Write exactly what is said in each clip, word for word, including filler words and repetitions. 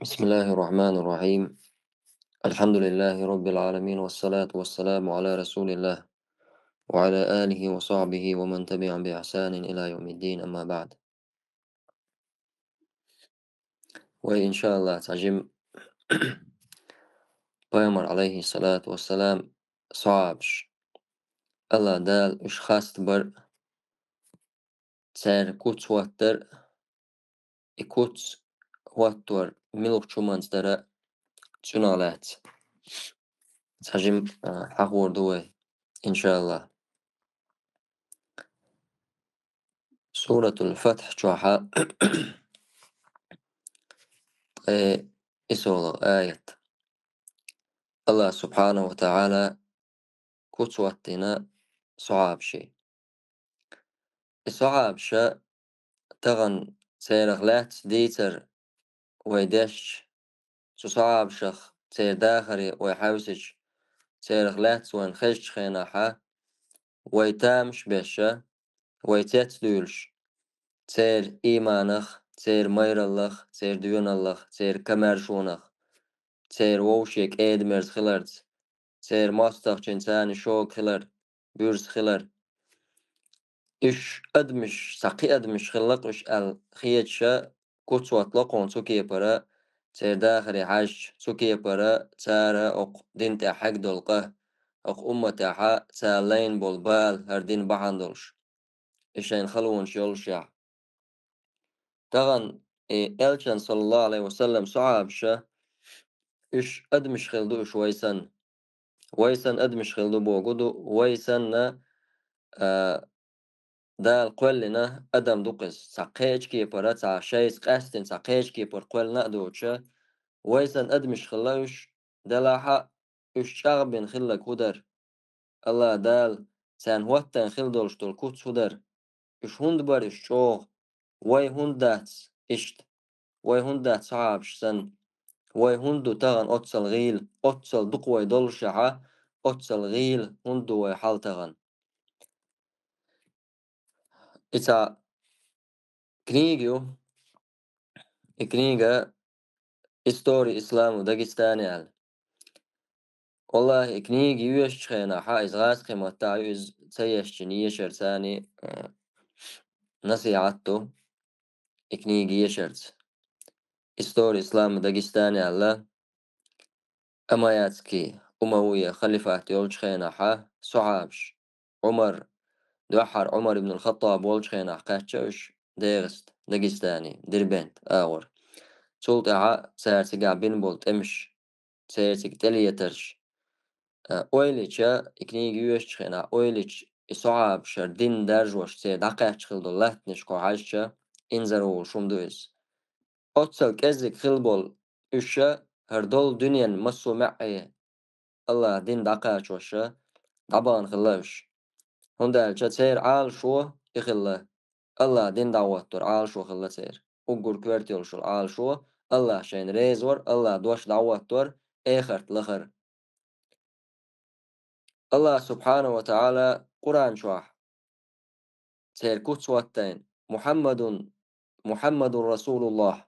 بسم الله الرحمن الرحيم. الحمد لله رب العالمين، والصلاة والسلام على رسول الله وعلى آله وصحبه ومن تبعهم بإحسان إلى يوم الدين، أما بعد. Вай, иншааллахӀ, цхьа жима Пайхамар, алейхиссалату вассалам, сахьабаш, Аллах Дала уьш хастабар, церан куц хӀоттар, и куц хӀоттор муьлхачу хӀуманца дара цӀена лаьцна. Цхьа жима, а, хьахор ду вай, иншааллахӀ. Суратул Фатхь чохь ткъе исолгӀа аят. Аллах субхьанаху ва таӀала куц хӀоттийна сахьабаший. И сахьабаша тахана церах лаьцна дийцар вай дешча, цу сахьабашах, церан дахаре вай хьаьвсича, церах лаьцна вайна хезачу хенахь, вай тамаш беш, вай цецдуьйлуш, церан ийманах, церан майраллах, церан доьналлах, церан камаьршонах, церан вовшийн кӀеда-мерза хиларца, церан мостагӀчуьнца шога хилар, буьрса хилар. Уьш адамаш, цхьа кхин адамаш хилла-кх уьш аьлла хеташ, куц хӀоттало-кх хьуна цу кепара, церан дахаре хьаьжча, цу кепара цара окху дина тӀехь хьегна долу къа, окху умматехь цара лайна болу бала хӀара дин бахьана долуш, и шайна халонаш йолушехь. Тахана и Элчан, саллаллаху Ӏалайхи ва саллам, сахьабаша, уьш адамаш хилла ду уьш вай санна. Вай санна адамаш хилла ду бохург ду, вай санна, а, Дала кхоьллина адам ду-кх иза. Цхьа кхечу кепара, цхьа шайца къаьстина, цхьа кхечу кепара кхоьллина а доцуш, вай санна адамаш хилла уьш, делахь а уьш чӀагӀбина хилларг хӀун дара? Аллах Дала царна хӀоттийна хилла долуш долу куц хӀун дара? Уьш хӀунда бара уьш чӀогӀа? Вай хӀунда дац иштта? Вай хӀунда дац сахьабаш санна? Вай хӀунда ду тахана оццал гӀийла, оццал дукха вай доллушехь, оццал гӀийла хӀунда ду вай хьал тахана? И цхьа книга ю, и книга «История ислама в Дагестане» аьлла. Валлахи, и книга йоьшучу хенахь, иза гӀазкхийн маттахь ю, иза ца ешчина ешарца, а, насихьат ду и книга ешарца. «История ислама в Дагестане» аьлла, Амаятский, Умавия халифат йолчу хенахь, сахьабаш, Ӏумар, дуьххьара Ӏумар ибн ал-Хаттаб волчу хенахь кхаьчна уьш ДегӀаста, Дагестане, Дербент агӀор. Цул тӀаьхьа цара цигахь бина болу тӀемаш, церан цига тӀелетарш, а, ойла йича, и книга йоьшучу хенахь ойла йича, и сахьабаш хӀара дин даржош церан дӀакхаьчна хилла долу латтанашка хьаьжча, инзарволуш хӀума ду иза. Оццал кӀеззиг хилла болу уьш хӀара долу дуьненна массо а маьӀӀе Аллах дин дӀакхачош дӀабахана хилла уьш. ХӀунда аьлча церан Ӏалашо и хилла, Аллах дин дӀахӀоттор Ӏалашо хилла церан. Уггар коьрта йолуш йолу Ӏалашо, Аллах шайна резавар, Аллах дош дӀахӀоттор, эхарт лахар. Аллах субхьанаху ва таӀала Къуръан чохь церан куц хӀоттийна: «Мухьаммадун, Мухьаммадун Расулуллах».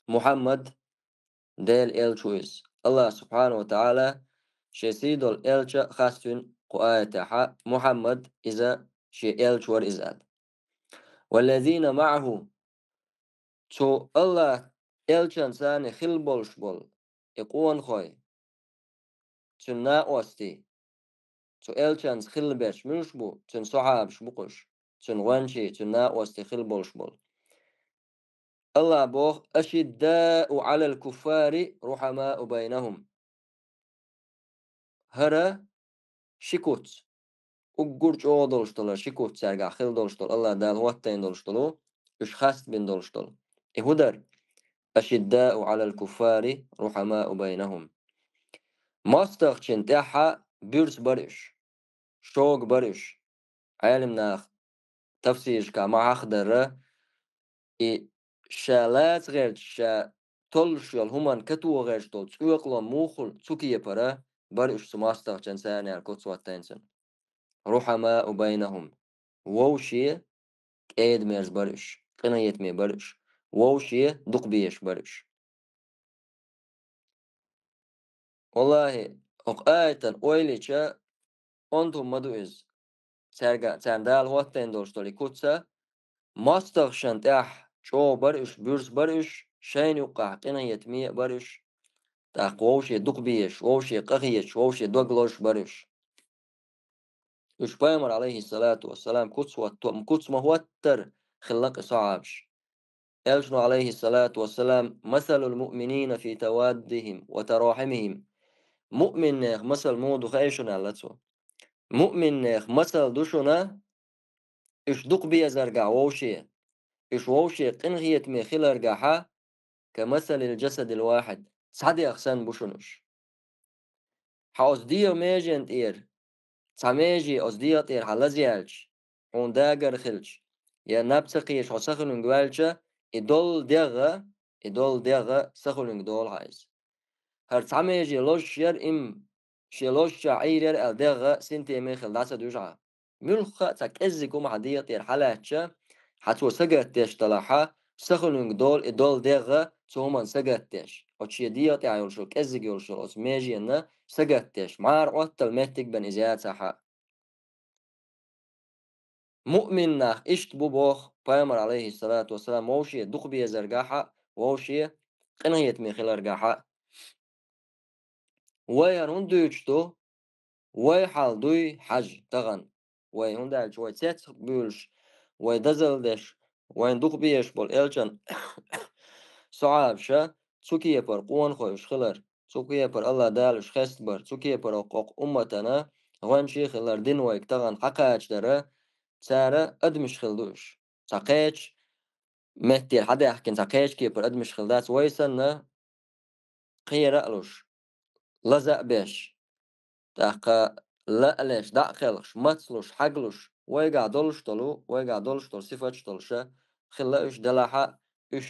Мухьаммад Делан элча ву иза. Аллах субхьанаху ва таӀала шен сийдолу элча хастийна кху аятехь, Мухьаммад иза шен элча вара иза аьлла. «Валлазина маӀаху», цу Аллах элчанца хилла болуш болу и къонахой, цуьнан накъостий, цу элчанца хилла берш муьлш бу, цуьнан сахьабаш бу-кх уьш, цуьнан гӀоьнчий, цуьнан накъостий хилла болуш болу. Аллах боху: «Ашиддау Ӏалал куффари рухьамау байнахум». ХӀара ши куц, уггар чӀогӀа долуш долу, ши куц цаьргахь хилла долуш долу, Аллах Дала хӀоттийна долуш долу, уьш хастбина долуш долу. И хӀун дара? «Ашиддау Ӏалал куффари рухьамау байнахум». МостагӀчун тӀаьхьа буьрса бара уьш, шога бара уьш. Ӏелам наха тафсирашка ма хьахдарра, и ша лаца гӀерташ, ша толлуш йолу хӀуманна катоха гӀерташ долу цӀоькъалон муххал цу кепара бара уьш цу мостагӀчун царна аьлла куц хӀоттийна цуьнан. «Рухьамау байнахум». Вовше кӀеда-мерза бара уьш, къинхетаме бара уьш, вовше дукха безаш бара уьш. Валлахи, хӀокху аятан ойла йича, онда хӀума ма ду иза. Цаьрга, царна Дала хӀоттийна долуш долу и куц а, мостагӀашна тӀехь чӀогӀа бара уьш, буьрса бара уьш, шайна юккъахь къинхетаме а бара уьш, тӀаккха вовше дукха безаш, вовше къахеташ, вовше дог лозуш бара уьш. Уьш пайхамар, алейхиссалату вассалам, куц хӀотто-, куц ма хӀоттара хилла кхин сахьабаш. Элчано, алейхиссалату вассалам: «Масалул муъминина фи таваддихим ва тарахимихим». Муъминнех масал муха ду хаьий шуна, аьлла цо. Муъминнех масал ду шуна, уьш дукха безаргахь вовше, уьш вовше къинхетаме хиларгахьа, ка масалил джасадил вахид, цхьа дегӀ санна бу шуна уьш. Хьан оцу дегӀан межен тӀера, цхьа меже оцу дегӀан тӀера хьан лазъяьлча, хьуна дагар хилча, я наб ца кхеташ хьо сахуьлуьнга ваьлча, и долу дегӀ а, и долу дегӀ а сахуьлуьнга долу хьан иза. ХӀара цхьа меже лозуш яра, имма шен лозучохь Ӏийр яра аьлла дегӀ а синтеме хила дӀа ца дуьжу хьан. Муьлхха а цхьа кӀеззиг хӀума хьан дегӀан тӀера хьалаьцча, хьан цо сагатдеш далахьа, сахуьлуьнга долу и долу дегӀ а цу хӀуманна сагатдеш. Оцу шен дегӀан тӀехь йолуш йолу, кӀеззиг йолуш йолу оцу меженна сагатдеш. Мара Ӏоттал меттиг бен иза яцахьа. Муъмин нах иштта бу боху пайхамар, алейхиссалату вассалам, вовше дукха безаргахьа, вовше къинхетаме хиларгахьа. Вай хӀара хӀунда дуьйцуш ду? Вай хьал дуй хьажа тахана. Вай хӀунда аьлча вай цецбуьйлуш, вай дозалла деш, вайна дукха безаш болу элчан сахьабаша цу кепара къонахой уьш хилар, цу кепара Аллах Дала уьш хестабар, цу кепара окху, окху умматана гӀоьнчий хилар, дин вайга тахана хьакхачадара, цара адамаш хила ду уьш. Цхьа кхечу меттера хьадаьхкина, цхьа кхечу кепара адамаш хила дац, вай санна, кхера а луш, лаза а беш, тӀаккха ла а леш, дӀа а кхелхаш, мацлуш, хьаглуш, вайгахь долуш долу, вайгахь долуш долу сифаташ долуша хилла уьш, делахьа уьш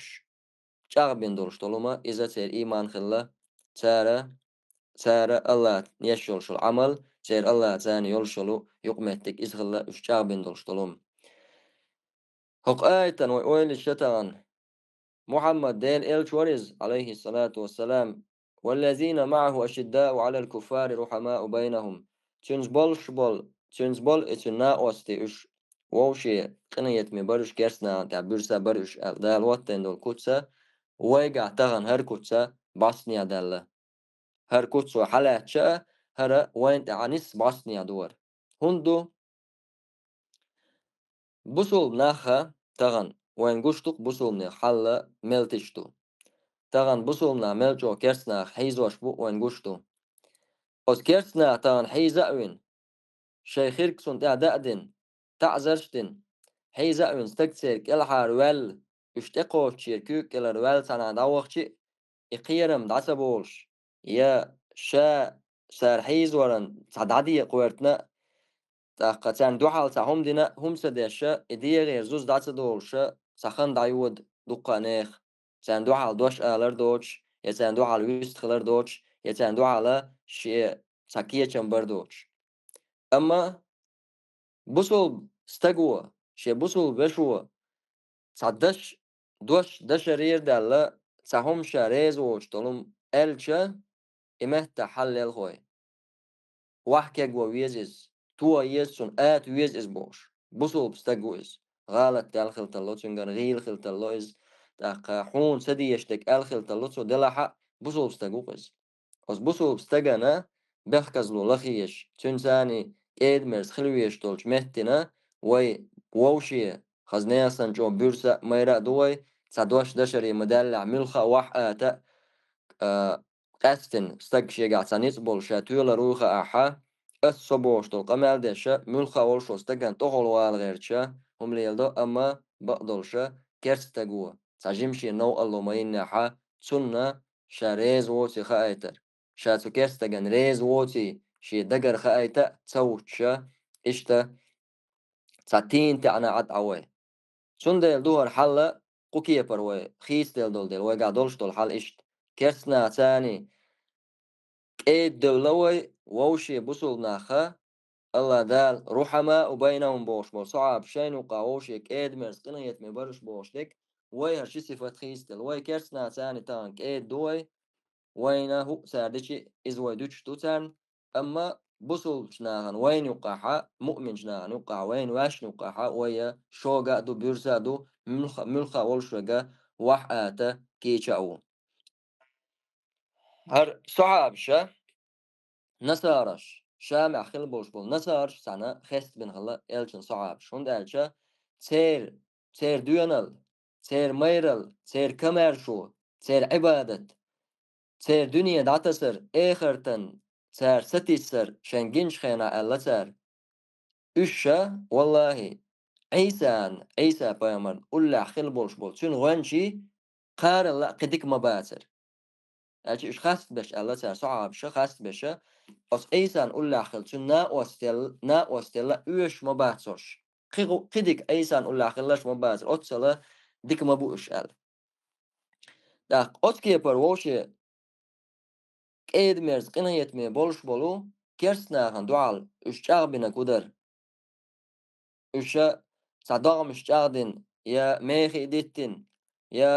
чӀагӀбина долуш долу хӀума, иза церан ийман хилла, цара, цара Аллах еш йолуш йолу Ӏамал, церан Аллах царна йолуш йолу юкъаметтиг иза хилла уьш чӀагӀбина долуш долу хӀума. ХӀокху аятан вай ойла йича тахана, Мухьаммад Делан элча вара иза, алейхиссалату вассалам, «Валлазина маӀаху ашиддау Ӏалал куффари рухьамау байнахум». Цуьнца болуш болу, цуьнца болу и цуьнан накъостий уьш вовше къинхетаме бара уьш, керстанахана тӀехь буьрса бара уьш аьлла, Дала хӀоттийна долу куц а, вайгахь тахана хӀара куц а бӀостанехьа даьлла. ХӀара куц вай хьалаьцча а, хӀара вайна тӀехь нисса бӀостанехьа ду хӀара. ХӀунда ду? Бусулба нах а тахана, вайна гуш ду-кх бусулбанех хьал мел тиш ду. Тахана бусулба нах мел чӀогӀа керстанах хьийзош бу, вайна гуш ду. Оцу керстанаха тахана хьийза а вина, шайн хирг цунна тӀехь даа а дина, таӀзарш а дина, хьийза а вина стаг церан кӀелхьара ваьлла, уьш тӀекхочучеран куьйга кӀелара ваьлла цхьанхьа дӀавахча а, и кхерам дӀа ца болуш, я ша цара хьийзоран цхьа дӀадекъа вертина а, тӀаккха царна дуьхьал цхьа хӀума дина а, хӀума ца деш а, и дегӀера зуза дӀа ца долуш а, цхьа хан дӀайода дуккха а нехан. Царна дуьхьал дош алар доцуш, я царна дуьхьал вистхилар доцуш, я царна дуьхьал шен цхьа кечам бар доцуш. Амма бусулба стаго, шен бусулба вешо, цхьа даш, дош дашарера даьлла, цхьа хӀума ша реза воцуш долу хӀума аьлча, и меттахь хьал лелхой. Ваьхьа кегво веза иза, тоха еза цунна, ата веза иза бохуш. Бусулба стаг ву иза. ГӀалат даьлла хила тарло, цуьнгара гӀийла хила тарло иза. ТӀаккха хьуна ца дезаш дерг аьлла хила тарло цо, делахь а бусулба стаг ву-кх иза. Оцу бусулба стагана бехказло лахъеш, цуьнан царний кӀеда-мерза хила везаш долчу меттина вай вовше, хаза нехан санна чӀогӀа буьрса а, майра а ду вай, цхьа дош дашаре ма даьллехь, муьлхха а ваьхьа ата а, а, къаьстина стаг шегахь цхьа ницкъ болуш ша тоьлур вуй хаахь, ас со бохуш долу къамел деш а, муьлхха а волуш волу стагана тӀехула вала гӀерташ а хӀума леладо, амма бакъдолуш а керста стаг ву, цхьа жима шена новкъарло ма йиннехь, цунна ша реза воций хаийтар. Ша цу керста стагана реза воций шен дагара хаийта а ца хӀуттуш а, иштта цхьа тийна таьӀна Ӏад Ӏа вай. Цундела ду хӀара хьал а кху кепара вай хийцаделла долу дела, вайгахь долуш долу хьал иштта. Керста наха царний кӀеда девлла вай, вовше бусулба нах а, Аллах Дала, рухьамау байнахум бохуш болу сахьабаш шайна юккъахь вовше кӀеда-мерза къинхетаме бараш бохуш дерг, вай хӀара ши сифат хийцаделла. Вай керста наха царний тахана кӀеда ду вай, вайна хӀуъ цара дичи, иза вай дуьтуш ду царна, амма бусулбачу нахана вайна юккъахьа, муъминчу нахана юккъахьа, вайна ваьшна юккъахьа, вайа шога а ду, буьрса а ду, муьлха-, муьлхха а волуш верг ваха ата кийча а ву. ХӀара сахьабаша, насараш, Шамехь хилла болуш болу насараш цхьаьна хестабина хилла элчан сахьабаш, хӀунда аьлча церан, церан доьналла, церан майралла, церан комаьршо, церан Ӏибадат, церан дуьне дӀатасар, эхартан цара сатийсар шайн гинчу хенахь аьлла цара. Уьш ша, валлахӀи, Ӏийсан, Ӏийса-пайхамарна уллехь хилла болуш болу цуьнан гӀоьнчий кхаралла а кхин дика ма бацара. Аьлча уьш хастбеш аьлла цара, сахьабаша хастбеша, оцу Ӏийсан уллехь хилла цуьнан накъостел-, накъостелла оьшуш ма бацара уьш. Кхин гӀу-, кхин дика Ӏийсан уллехь хиллаш ма бацара, оццала дика ма бу уьш аьлла. ТӀаккха оцу кепара вовше кӀеда-мерза къинхетаме болуш болу керста нахана дуьхьал уьш чӀагӀбинарг хӀун дара? Уьш цхьа догӀмаш чӀагӀдина, я мехий диттина, я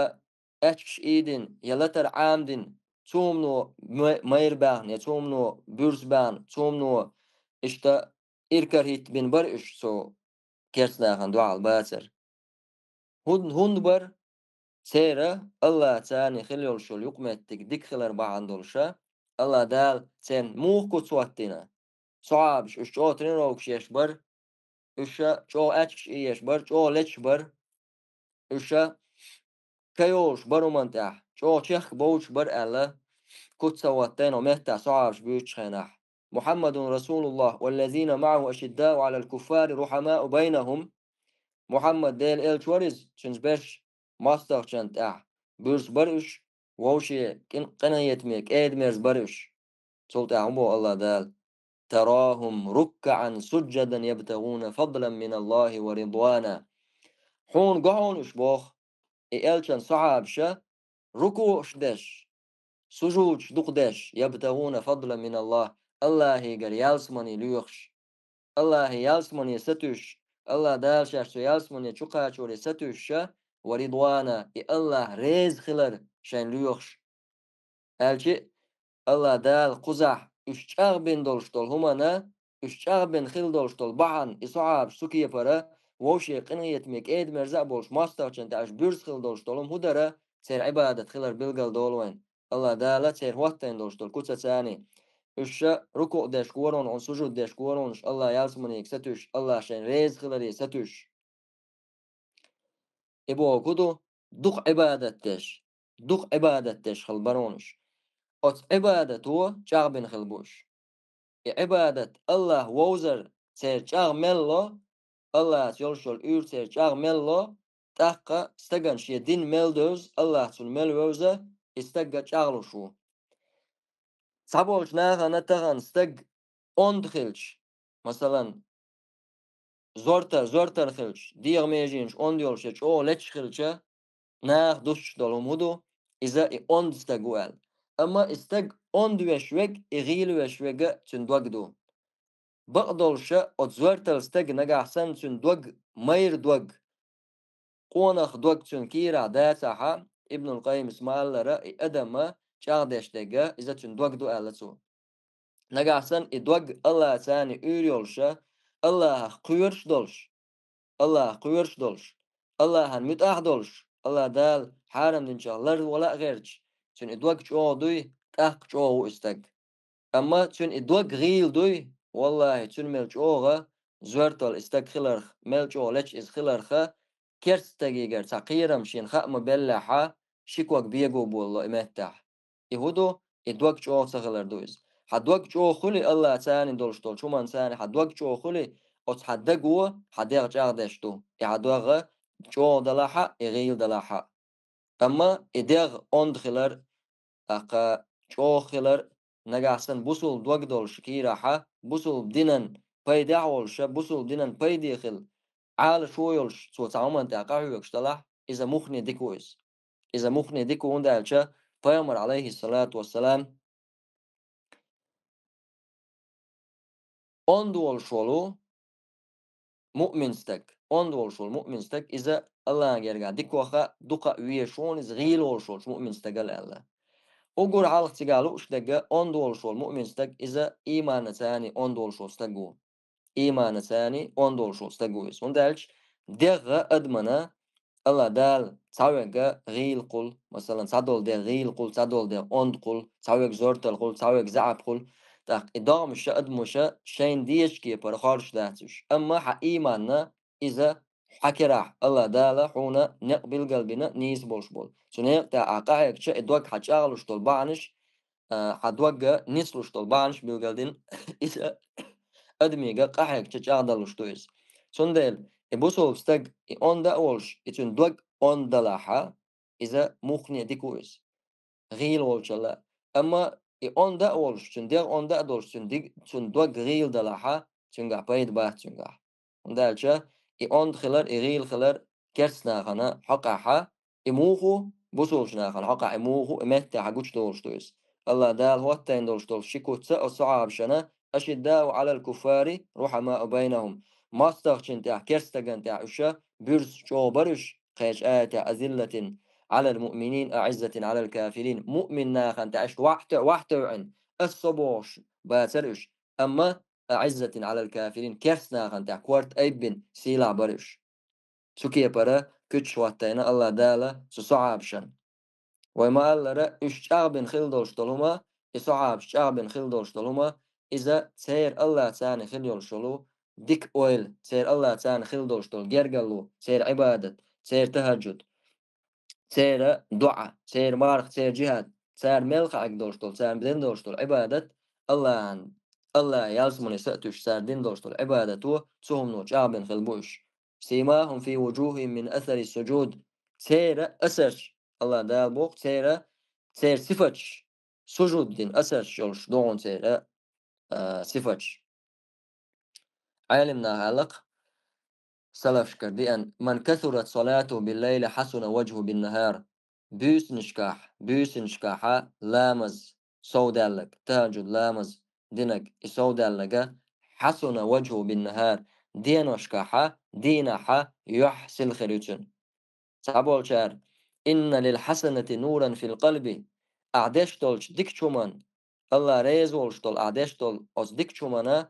аьчкаш ийдина, я латар Ӏамадина, цу хӀумано ма-, майра баьхна, я цу хӀумано буьрса баьхна, цу хӀумано иштта иракарахӀиттабина бара уьш цу керста нахана дуьхьал бацар. ХӀун-, хӀунда бара? Церан АллахӀаца хила йолуш йолу юкъаметтиг дика хилар бахьана долуша, АллахӀ Дала церан муха куц хӀоттийна? Сахьабаш уьш чӀогӀа тренировкаш еш бара, уьш чӀогӀа аьчкаш ийеш бара, чӀогӀа леташ бара, уьш кайолуш бара хӀуманна тӀехь, чӀогӀа чехка бовлуш бара аьлла, куц ца хӀоттийна хӀокху меттехь сахьабаш буьйцучу хенахь. محمد رسول الله والذين معه أشداء على الكفار رحماء بينهم. Мухьаммад Делан элча вара иза, цуьнца берш мостагӀчунна тӀехь буьрса бара уьш, вовше къин-, къинхетаме, кӀеда-мерза бара уьш. Цул тӀаьхьа хӀун боху АллахӀ Дала? تراهم ركعا سجدا يبتغون فضلا من الله ورضوانا. Хьуна го хьуна уьш боху, и элчан сахьабаша, рукуъаш деш, сужудаш дукха деш, يبتغون فضلا من الله, АллахӀигара ялсамани лоьхуш. АллахӀе ялсамане сатуьйсуш, АллахӀ Дала шаьш цу ялсамане чу кхачоре сатуьйсуша, ورضوانا, и АллахӀ реза хилар шайн лоьхуш. Аьлча а, АллахӀ Дала кхузахь уьш чӀагӀбина долуш долу хӀумана, уьш чӀагӀбина хила долуш долу бахьана, и сахьабаш цу кепара, вовше къинхетаме, кӀеда-мерза а болуш мостагӀчунна тӀехь уьш буьрса хила долуш долу хӀума хӀун дара, церан Ӏибадат хилар билгал долу вайн. АллахӀ Дала церан хӀоттийна долуш долу куцацани, уьш рукуъ деш гур хьуна, сужуд деш гур хьуна уьш, АллахӀ ялсаманига сатуьйсуш, АллахӀ шайн реза хиларе сатуьйсуш. И бохург хӀун ду? Дукха Ӏибадат деш, дукха Ӏибадат деш хила бара хьуна уьш. Оцу Ӏибадато чӀагӀбина хила бу уьш. И Ӏибадат АллахӀ вовзар церан чӀагӀ мел ло, АллахӀаца йолуш йолу уьйр церан чӀагӀ мел ло, тӀаккха стагана шен дин мел девза, АллахӀ цунна мел вевза, и стаг чӀагӀлуш ву. Цхьаболчу нахана тахана стаг онда хилча, масалан, зортар, зортар хилча, дегӀан меженаш онда йолуш я чӀогӀа леташ хилча, наха дуссуш долу хӀума хӀун ду, иза и онда стаг ву аьлла. Амма и стаг онда веш верг, и гӀийла веш верг цуьнан дог ду. Бакъдолуша оцу зортал стаг нагахь санна цуьнан дог, майра дог, къонах дог цуьнан кийрахь дацахьа, Ибнул Къаййимас ма-аллара, и адаман чӀагӀдеш дерг, иза цуьнан дог ду аьлла цо. Нагахь санна и дог АллахӀаца уьйр йолуша, АллахӀах кхоьруш долуш, АллахӀах кхоьруш долуш, АллахӀан муьтӀахь долуш, АллахӀ Дала хьарам динчех ларвала а гӀерташ, цуьнан и дог чӀогӀа дуй, тӀаккха чӀогӀа ву и стаг. Амма цуьнан и дог гӀийла дуй, валлахӀи, цуьнан мел чӀогӀа зортал и стаг хиларх, мел чӀогӀа леташ иза хиларх, керста стагигара цхьа кхерам шена хаа ма-беллехьа, ши ког бегу болало и меттехь. И хӀун ду? И дог чӀогӀа ца хилар ду иза. Хьан дог чӀогӀа хуьлий АллахӀаца долуш долчу хӀуманца, хьан дог чӀогӀа хуьлий, оцу хьан даго хьан дегӀ чӀагӀдеш ду. И хьан дегӀ чӀогӀа далахьа, и гӀийла далахьа. Амма и дегӀ онда хилар, тӀаккха чӀогӀа хилар, нагахь санна бусулба дог долуш кийрахьа, бусулба динан пайдехь а волуша, бусулба динан пайде хила, Ӏалашо йолуш, цо цхьа хӀуманна тӀехь къахьоьгуш далахь, иза муххале дика ву иза. Иза муххале дика ву, хӀунда аьлча Пайхамар, Ӏалайхиссалату вассалам, онда волуш волу муъмин стаг, онда волуш волу муъмин стаг, иза АллахӀан гергахь дика ваха, дукха а везаш ву, иза гӀийла волуш волчу муъмин стагал аьлла. Уггар хьалха цигахь лууш дерг онда волуш волу муъмин стаг, иза ийманца онда волуш волу стаг ву. Ийманца онда волуш волу стаг ву иза. ХӀунда аьлча дегӀ адамана Алла Дала цхьаверг гӀийла кхул, масалан, цхьадолу дегӀ гӀийла кхул, цхьадолу дегӀ онда кхул, цхьаверг зортал кхул, цхьаверг заьӀап кхул. ТӀаккха и догӀмаша, адамаша шайна дезачу кепара хоржуш дац уьш. Амма хьан ийманна иза хьан керахь Алла Дала хьуна некъ билгалбина нийса болуш болу. Цу некъа тӀехь ахь къахьегча, и дог хьан чӀагӀлуш долу бахьанаш, а, хьан догга нислуш долу бахьанаш билгалдина, иза адамига къахьегча чӀагӀдалуш ду иза. Цундела и бусулба стаг, и онда а волуш, и цуьнан дог онда далахьа, иза муххале дика ву иза, гӀийла волчалла. Амма и онда а волуш, цуьнан дегӀ онда а долуш, цуьнан диг-, цуьнан дог гӀийла далахьа, цуьнгахь пайда бац цуьнгахь. ХӀунда аьлча и онда хилар, и гӀийла хилар керста нахана хьокъехьа, и муха, бусулчу нахана хьокъехь и муха, и меттехьа гучудолуш ду иза. Алла Дала хӀоттийна долуш долу ши куц а оцу сахьабашна: «Ашиддау Ӏалал куффари, рухьамау байнахум». МостагӀчун тӀехь, керстаган тӀехь уьш буьрса чӀогӀа бара уьш, кхечу аятехь: «Азиллатин Ӏалал муъминин, аӀиззатин Ӏалал кафирин». Муъмин нахана тӀехь иштта вахьте-, вахьтевӀина, ас со бохуш бацара уьш. Амма аӀиззатин Ӏалал кафирин, керста нахана тӀехь корта айббина сийлахь бара уьш. Цу кепара куьцаш хӀоттийна Алла Дала цу сахьабашна. Вай ма-аллара, уьш чӀагӀбина хила долуш долу хӀума, и сахьабаш чӀагӀбина хила долуш долу хӀума, иза церан Аллаца хила йолуш йолу дика ойла, церан Аллаца хила долуш долу гергарло, церан Ӏибадат, церан тахӀаджуд, церан доӀа, церан марха, церан джихӀад, цара мел хаьа долуш долу, цара дина долуш долу Ӏибадат, Аллахьан, Аллахьан ялсамане са а туьйсуш, цара дина долуш долу Ӏибадато цу хӀумано чӀагӀбина хила бу уьш. «Симахум фи вуджухихим мин асари суджуд». Церан асарш, Алла Дала боху, церан, церан сифаташ, сужуд дина асарш йолуш ду хьуна церан, а, сифаташ. Ӏелим наха аьлла-кх, салафашкара деана: «Ман касурат салатуху биллайли хьасуна ваджху биннахар». Буьйсанашкахь, буьйсанашкахьа ламаз совдаьлларг, тахӀаджуд ламаз динарг, и совдаьлларг, хьасуна ваджху биннахар, деношкахьа, дийнахьа юьхь сила хир ю цуьнан. Цхьаболчара: «Инна лил хьасанати нуран фил къалби». Ахь деш долчу дикачу хӀуман, Алла реза волуш долу ахь деш долу оцу дикачу хӀумана,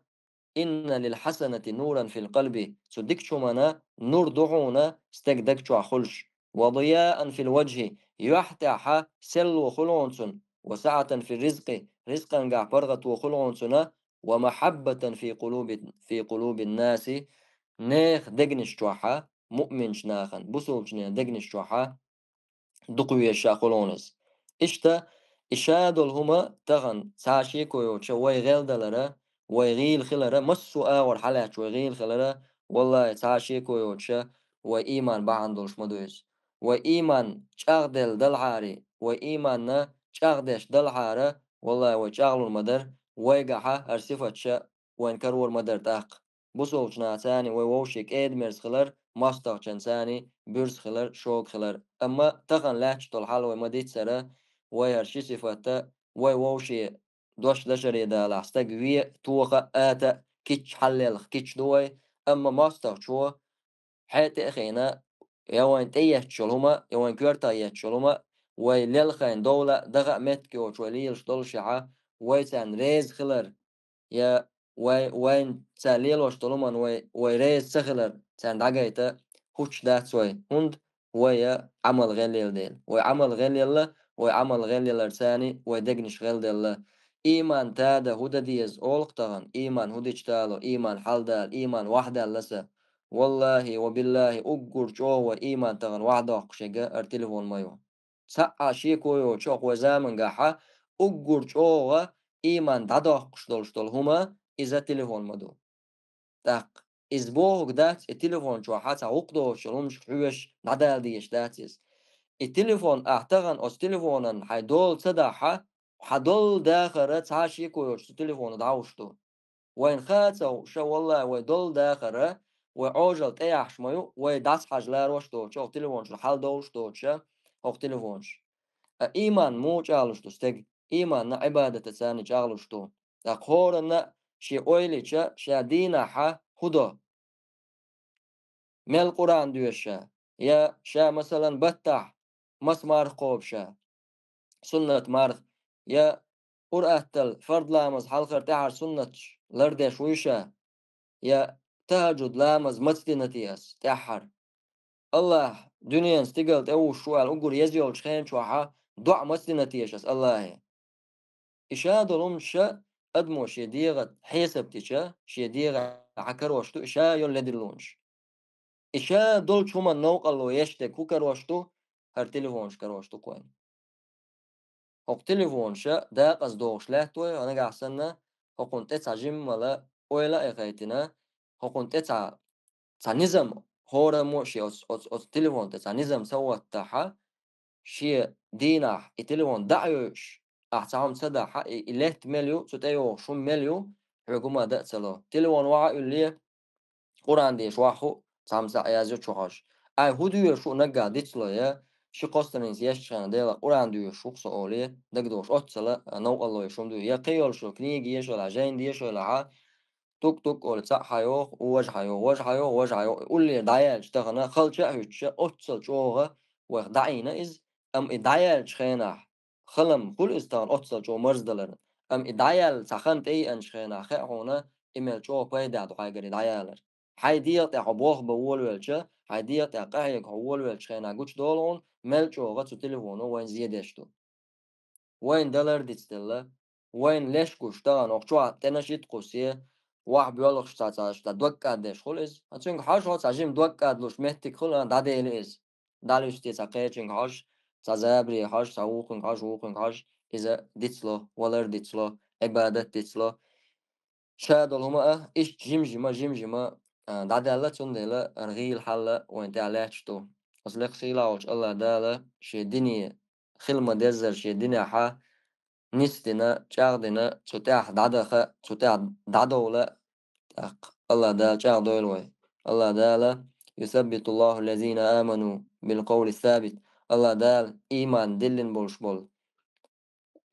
«Инна лил хьасанати нуран фил къалби». Цу дикачу хӀумана нур ду хьуна стеган даг чохь хуьлуш. «Ва дияан фил ваджхи», юьхь тӀехьа селло хуьлу хьуна цунна, «ва саӀатан фир ризкъи», ризкъангахь паргӀато хуьлу хьуна цунна, «ва махьаббатан фи къулуби, фи къулубин наси», нехан дегнаш чохьа, муъминчу нахана, бусулбачу нехан дегнаш чохьа дукха везаш хуьлу хьуна иза. Иштта, и ша долу хӀума тахана цхьа шеко йоцуша вай гӀелдалара, вай гӀийла хилара, массо а агӀор хьалаьттачу вай гӀийла хилара, валлахӀи, цхьа шеко йоцуша вай ийман бахьана долуш ма ду иза. Вай ийман чӀагӀделла далахьара, вай ийманна чӀагӀдеш далахьара, валлахӀи, вай чӀагӀлур ма дара, вайгахьа хӀара сифаташа вайна карор ма дара тӀаккха. Бусулбачу нахаца вай вовшийн кӀеда-мерза хилар, мостагӀчунца буьрса хилар, шога хилар. Амма тахана лаьтташ долу хьал вай ма-дийццара, вай хӀара ши сифатта, вай вовшийн дош дашаре далахь, стаг вен, тоха, ата, кийча хьаллелха кийча ду вай, амма мостагӀчо хье тӀе а хиъна, я вайна тӀеетташ йолу хӀума, я вайна коьртах етташ йолу хӀума, вай лелхайна довла а, даха а меттиг йоцуш вай лелаш доллушехьа, вай царна реза хилар, я вай, вайна цара лелош долу хӀуманна вай, вай реза ца хилар царна дӀагайта хӀуттуш дац вай, хӀунда вай Ӏамал гӀелъелла дела. Вай Ӏамал гӀелъелла, вай Ӏамал гӀелъелларца вай дегнаш гӀелделла. Ийман тада хӀун дан деза олу-кх тахана, ийман хӀун дича дало, ийман хьалдала, ийман вахьдаьлла сан. ВаллахӀи ва биллахӀи, уггар чӀогӀа вай ийман тахана вахьдоккхуш ерг хӀара телефон ма ю. Цхьа а шеко йоцуш, хӀокху вай замангахьа уггар чӀогӀа ийман дӀадоккхуш долуш долу хӀума иза телефон ма ду. ТӀаккха иза бохург дац, и телефон чохьа цхьа гӀуллакх доцуш йолу хӀуманашка хьоьжуш дӀадала дезаш дац иза. И телефон, ахь тахана оцу телефонан хьайн дола ца дахьа, хьан долу дахара цхьа а шеко йоцуш цу телефоно дӀахьуш ду. Вайна хаа ца хууш, валлахӀи, вай долу дахара, вай Ӏожалла тӀеяхьаш ма ю, вай дӀасахьажа ларош доцуша, хӀокху телефон чуьра хьалдовлуш доцуша, хӀокху телефон чуьра. Ткъа ийман муха чӀагӀлуш ду стеган? Ийманна Ӏибадатаца чӀагӀлуш ду. ТӀаккха хӀоранна шен ойла йича, ша дийнахьа хӀун до? Мел Къуръан доьшу ша, я ша, масалан, баттахь маса марха кхобу ша, суннат марха, я ур-аттал фард ламаз хьалхара тӀаьхьара суннаташ лардеш вуй ша, я тахӀаджуд ламаз маца дина те ас тӀаьххьара. АллахӀ дуьненан стигала тӀевуш ву аьлла уггар еза йолчу хенан чохьа доӀа маца дина теша ас АллахӀе? И ша долу хӀуманаш адамо шен дегӀан хьесап дича, шен дегӀан хьа карош ду и ша йолу ледарлонаш. И ша долчу хӀуманна новкъарло еш дерг хӀун карош ду, хӀара телефонаш карош ду кхойна. ХӀокху телефонаша дакъаза догӀуш лаьтта вай, нагахь санна, хӀокхунна тӀе цхьа жиммала ойла а хайтина, хӀокхунна тӀе цхьа, цхьа низам хӀораммо а шен оцу, оцу, оцу телефон тӀе цхьа низам ца хӀоттахьа, шен дийнахь и телефон дӀа а йойуш, ахь цхьа хӀума ца дахьа, и, и летта мел ю, цу тӀе йогӀуш хӀума мел ю, хьоьга хӀума дан а ца ло. Телефон вахьа а уьлле, Къуръан деша вахь хӀу, цхьамма цхьаъ яз ю чухьожуш. Ай, хӀун доьшуш ву наггахь дицло я, ши кхо страница ешчхьана Делах Къуръан доьшуш ву-кх со оле, дагадогӀуш оццала, а, новкъарло еш хӀума ду. Я кхин йолуш йолу книга ешалахь, жайна дешалахьа, тук-тук олу цхьаъ хьайогӀу, важа хьайогӀу, важа хьайогӀу, важа хьайогӀу, уллера дӀаяьллачу тахана халча а хӀуьттуша, оццал чӀогӀа вайх дӀаийна иза, амма и дӀаяьллачу хенахь, халам хуьлу иза тахана оццал чӀогӀа марздаларна. Амма и дӀаяьлла цхьа хан тӀееанчу хенахь хаьа хьуна, и мел чӀогӀа пайда ду хьайгара и дӀаялар. Хьайн дегӀа тӀехь хьо болх бан волавелча, хьайн дегӀа тӀехь къахьега хьо волавелчу хенахь гучудолу хьуна, мел чӀогӀа цу телефоно вайна зен деш ду. Вайна далар дицделла, вайна леш гуш тахана хӀокху чохь тӀе нашид кхуссий, вахь боьлхуш цхьа, цхьа, цхьа дог кӀаддеш хуьлу иза. Цуьнга хьожа хьо цхьа жима дог кӀадлуш меттиг хуьлу, дӀадели иза. ДӀалуьсте цхьа кхечуьнга хьожа, цхьа забаре хьожа, цхьа вукхуьнга хьожа, вукхуьнга хьожа, иза дицло, валар дицло, Ӏибадат дицло. Ша долу хӀума а, иштта жим-жима, жим-жима, а, дӀадаьлла, цундела ара гӀийла хьалла вайн тӀехь лаьтташ ду. Аса лекха сийлахь волчу АллахӀ Дала шен дине хила ма-деззара шен динехьа нисдина, чӀагӀдина, цу тӀехь дӀадаха, цу тӀехь дӀадовла, тӀаккха АллахӀ Дала чӀагӀдойла вай. АллахӀ Дала: «Юсаббитуллаху ллазина аману билкъовли сабит». АллахӀ Дала ийман диллина болуш болу,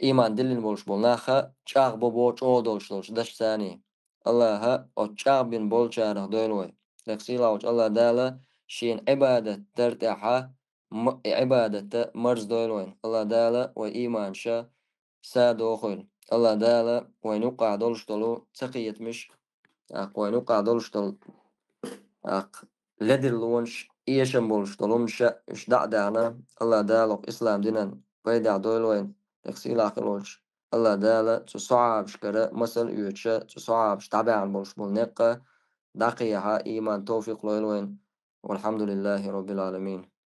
ийман диллина болуш болу наха чӀагӀбо бо чӀогӀа долуш долчу дашца. АллахӀа оцу чӀагӀбина болчарах дойла вай. Лекха сийлахь волчу АллахӀ Дала шена Ӏибадат дар тӀехьа м-, и Ӏибадатта марздойла вайн. АллахӀ Дала вай ийманша са дохуьйла. АллахӀ Дала вайн юккъахь долуш долу цакхетамаш, тӀаккха вайн юккъахь долуш долу, тӀаккха ледарлонаш, эшам болуш долу хӀуманаш уьш дӀа а даьхна, АллахӀ Дала окху ислам динан пайдехь дойла вайн. Лекха сийлахь хила волчу АллахӀ Дала цу сахьабашкара масал а оьцуша, цу сахьабаш дӀабаьхьна болуш болу некъа дӀакхехьа, ийман, товфикъ лойла вайн. Валхьамдулиллахи роббил Ӏаламин.